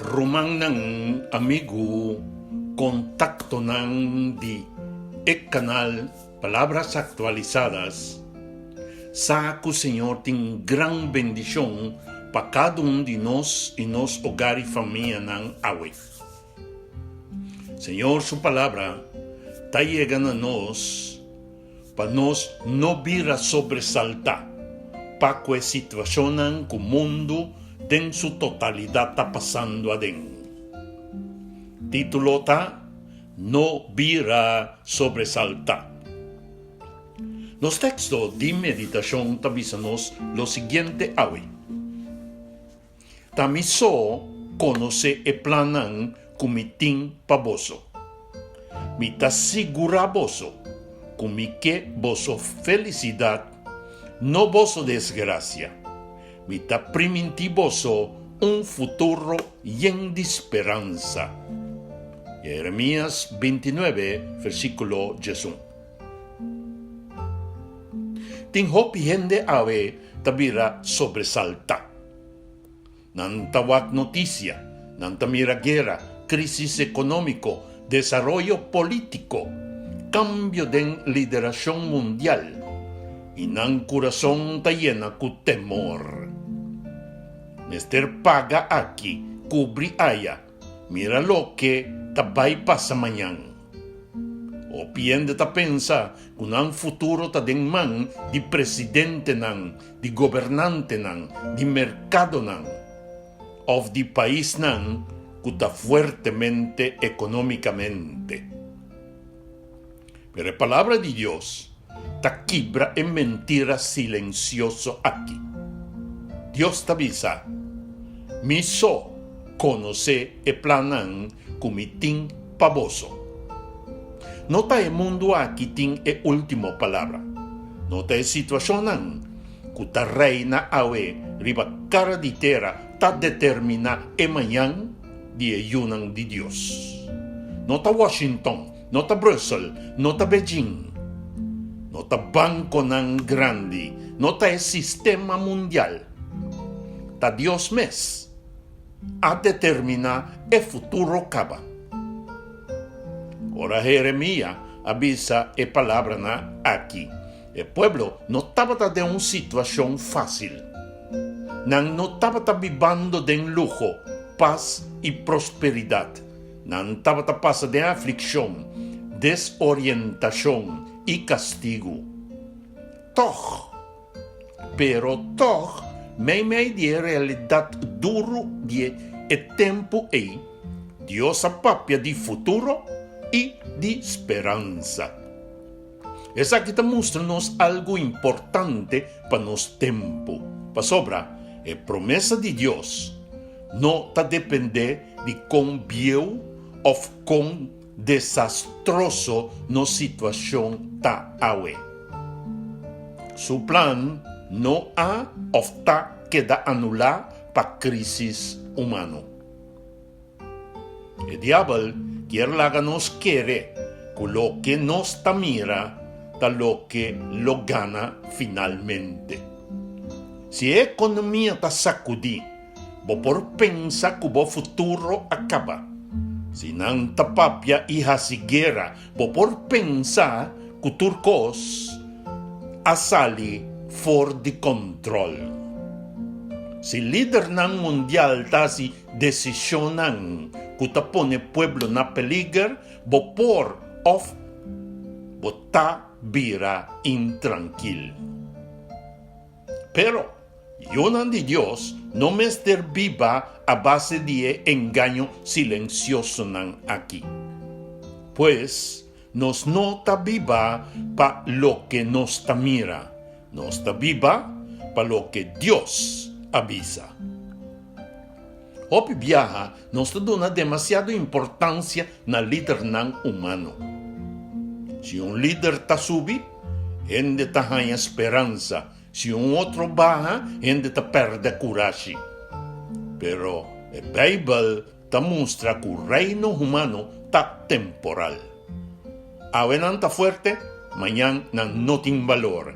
Rumannan, amigu, kontaktonan di e kanal Palabras Actualizadas sa ku Señor tin gran bendishon pa kada un di nos i nos ogar i famianan awe. Señor su palabra ta yega na nos pa nos no bira sobresaltá pa ku e situashonnan ku mundu den su totalidat ta pasando aden. Título ta No bira sobresaltá. Nos teksto di meditashon ta bisa nos lo siguiente awe, Ta mi so konosé e plannan ku mi tin pa boso. Mi ta sigurá boso ku mi ke boso felisidat, no boso desgrasia. Mi ta primintí boso un futuro yen di speransa. Jeremías bintinuebe, versíkulo diesun. Tin hopi hende awe ta bira sobresaltá. Nan ta wak notisia, nan ta mira guera, krísis ekonómiko, desaroyo polítiko, kambio den liderashon mundial, i nan kurason ta yena ku temor. Mester paga aki, kubri aya, mira loke ta bai pasa mañan. Hopi hende ta pensa ku nan futuro ta den man di presidentenan, di gobernantenan, di merkadonan òf di paisnan ku ta fuertemente ekonómikamente. Pero e Palabra di Dios ta kibra e mentira silensioso aki. Dios ta bisa, Mi so konosé e plannan ku mi tin pa boso. No ta e mundu aki tin e último palabra. No ta e situashonnan ku ta reina awe riba kara di tera ta determiná e mañan di e yunan di Dios. No ta Washington, no ta Brussel, no ta Beijing, no ta bankonan grandi, no ta e sistema mundial. Ta Dios mes a determiná e futuro kaba. Ora Jeremia a bisa e palabranan aki, e pueblo no tabata den un situashon fásil. Nan no tabata bibando den luho, pas i prosperidat. Nan tabata pasa den aflikshon, desorientashon i kastigu. Tòg, pero tòg, meimei di e realidat duru di e tempu ei, Dios a papia di futuro i di speransa. Esaki ta mustra nos algu importante pa nos tempu, pasobra e promesa di Dios no ta dependé di kon bieu òf kon desastroso nos situashon ta awe. Su plan no a òf ta keda anulá pa krísis humano. E diabel kier laga nos kere ku loke nos ta mira ta loke lo gana finalmente. Si e ekonomia ta sakudí, bo por pensa ku bo futuro a kaba. Si nan ta papia i hasi guera, bo por pensa ku tur kos a sali for di kòntròl. Si lidernan mundial ta hasi Desishonnan ku ta pone pueblo na peliger, bo por òf bo ta bira intrankil. Pero, yunan di Dios no mester biba a base di e engaño silensiosonan aki. Pues, nos no ta biba pa loke nos ta mira, nos ta biba pa loke Dios a bisa. Hopi biaha nos ta duna demasiado importansia na lidernan humano. Si un lider ta subi, hende ta haña speransa, si un otro baha, hende ta pèrdè kurashi. Pero e Beibel ta mustra ku reino humano ta temporal. Awe nan ta fuerte, mañan nan no tin balor.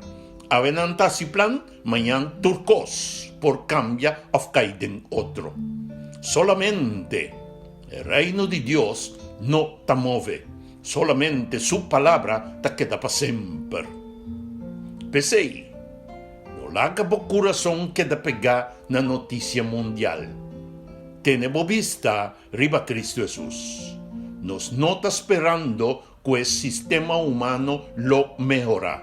Awe nan ta hasi plan, Mañan tur kos por kambia òf kai den otro. Solamente e Reino di Dios no ta move, solamente su palabra ta keda pa semper. P'esei, no laga bo kurason keda pegá na notisia mundial. Tene bo bista riba Kristu Hesus. Nos no ta sperando ku e sistema humano lo mehorá.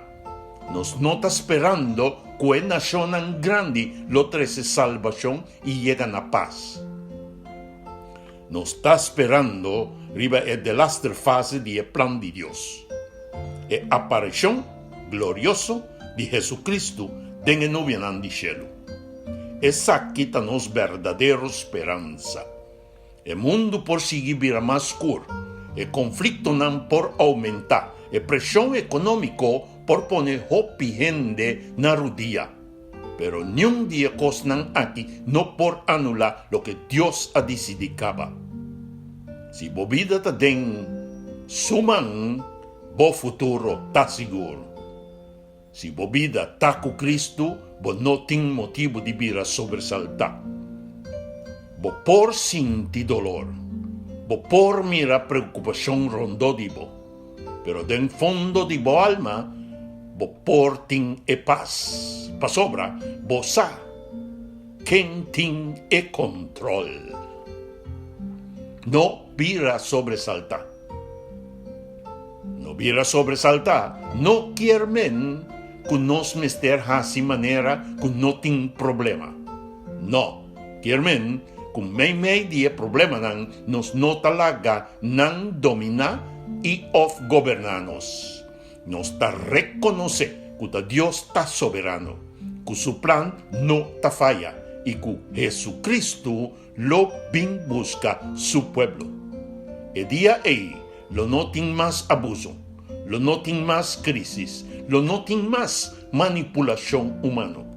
Nos no ta sperando ku e nashonnan grandi lo trese salbashon i yega na pas. Nos ta sperando riba e delaster fase di e plan di Dios, e aparishon glorioso di Hesukristu den e nubianan di shelu. Esaki ta nos berdadero speransa. E mundu por sigui bira mas skur, e konfliktonan por oumentá, e preshon ekonómiko por pone hopi hende na rudia. Pero niun di e kosnan aki no por anulá loke Dios a disidí kaba. Si bo bida ta den Su man, bo futuro ta sigur. Si bo bida ta ku Kristu, bo no tin motibu di bira sobresaltá. Bo por sinti dolor, bo por mira preokupashon rondó di bo, pero den fondo di bo alma bo por tin e pas, pasobra bo sa ken tin e kontròl. No bira sobresaltá. No bira sobresaltá no kier men ku nos mester hasi manera ku no tin problema. No, kier men ku meimei di e problemanan nos no ta laga nan dominá i òf goberná nos. Nos ta rekonosé ku ta Dios ta soberano, ku su plan no ta faya i ku Hesukristu lo bin buska su pueblo. E dia ei lo no tin mas abuso, lo no tin mas krísis, lo no tin mas manipulashon humano.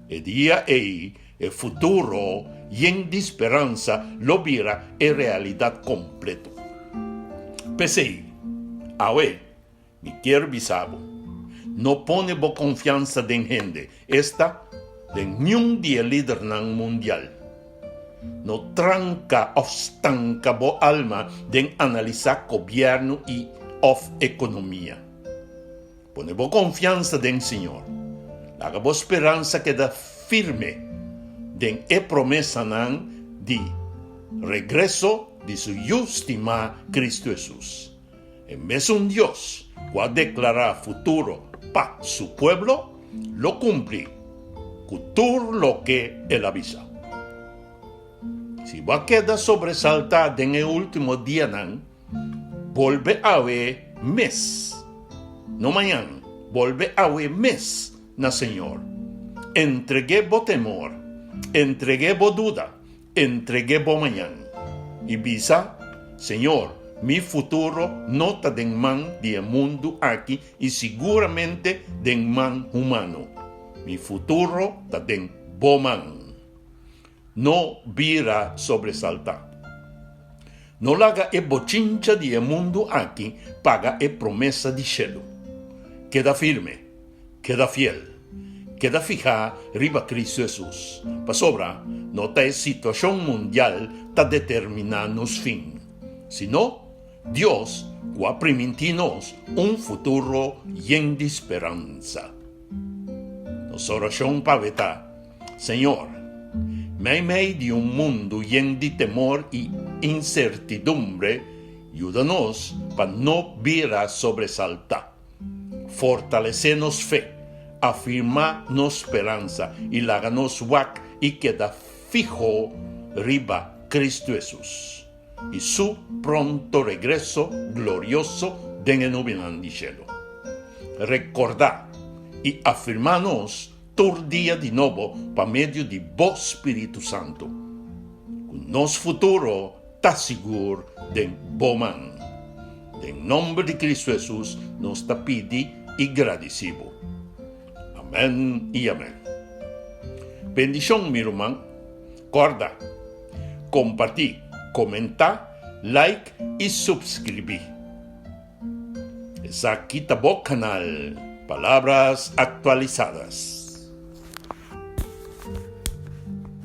E dia ei e futuro yen di speransa lo bira e realidat kompleto. P'esei, awe Mi kier bisa bo, no pone bo konfiansa den hende, esta, den niun di e lidernan mundial. No tranka òf stanka bo alma den analisá gobièrnu i òf ekonomia. Pone bo konfiansa den Señor. Laga bo speransa keda firme den e promesanan di regreso di su Yu stimá Kristu Hesus. E mesun Dios ku a deklará futuro pa su pueblo lo kumpli ku tur loke el a bisa. Si bo a keda sobresaltá den e último dianan, bolbe awe mes, no mañan, bolbe awe mes na Señor. Entreg'é bo temor, entreg'é bo duda, Entreg'é bo mañan i bisa, Señor, mi futuro no ta den man di e mundu aki i siguramente den man humano. Mi futuro ta den bo man. No bira sobresaltá. No laga e bochincha di e mundu aki paga e promesa di shelu. Keda firme. Keda fiel. Keda fihá riba Cristo Hesus, pasobra no ta e situashon mundial ta determiná nos fin, sino Dios ku a primintí nos un futuro yen di speransa. Nos orashon pa awe ta, Señor, meimei di un mundu yen di temor i insertidumbre, yuda nos pa no bira sobresaltá. Fortalesé nos fe, afirmá nos speransa i laga nos wak i keda fiho riba Cristo Hesus i su pronto regreso glorioso den e nubianan di shelu. Rekordá i afirmá nos tur dia di nobo pa medio di bo Spiritu Santu, ku nos futuro ta sigur den bo man. Den nomber di Cristo Hesus nos ta pidi i gradisi bo. Amen i amen. Bendishon mi ruman. Korda, komparti, komenta, like i subscribi. Esaki ta bo kanal Palabras Actualizadas.